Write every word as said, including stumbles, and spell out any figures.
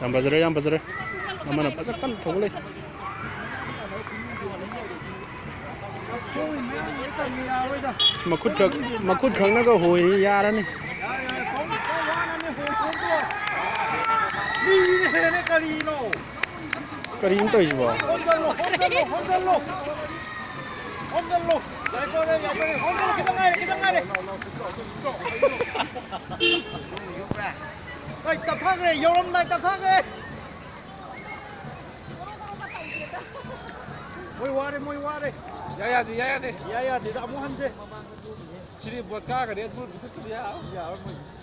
ꯌꯥꯝ ꯐꯖꯔꯦ, ꯌꯥꯝ ꯐꯖꯔꯦ꯫ ꯑꯃꯅ ꯐꯖ ꯀꯟꯅ ꯊꯧꯒꯠꯂꯛꯏ꯫ ꯑꯁ, ꯃꯈꯨꯠ ꯈꯛ, ꯃꯈꯨꯠ ꯈꯛꯅꯒ ꯍꯣꯏ ꯌꯥꯔꯅꯤ꯫ ꯀꯔꯤꯅꯣ ꯇꯧꯔꯤꯁꯤꯕꯣ? ꯍꯣꯝꯖꯜꯂꯨ! ꯌꯥꯏꯐꯔꯦ, ꯌꯥꯏꯐꯔꯦ! ꯍꯣꯝꯖꯜꯂꯨ! ꯈꯤꯇꯪ ꯉꯥꯏꯔꯦ, ꯈꯤꯇꯪ ꯉꯥꯏꯔꯦ! ꯑꯩ ꯇꯞꯊꯈ꯭ꯔꯦ, ꯌꯧꯔꯝꯗꯥꯏ ꯇꯞꯊꯈ꯭ꯔꯦ! ꯃꯣꯏ ꯋꯥꯔꯦ, ꯃꯣꯏ ꯋꯥꯔꯦ! ꯌꯥ ꯌꯥꯗꯦ, ꯌꯥ ꯌꯥꯗꯦ! ꯌꯥ ꯌꯥꯗꯦꯗ, ꯑꯃꯨꯛ ꯍꯟꯁꯦ! ꯁꯤꯗꯤ ꯕꯣꯠ ꯀꯥꯈ꯭ꯔꯦ, ꯑꯗꯨ ꯄꯤꯊꯛꯇꯕ ꯌꯥꯔꯣꯏ꯫ ꯌꯥꯔꯣꯏ ꯃꯣꯏ꯫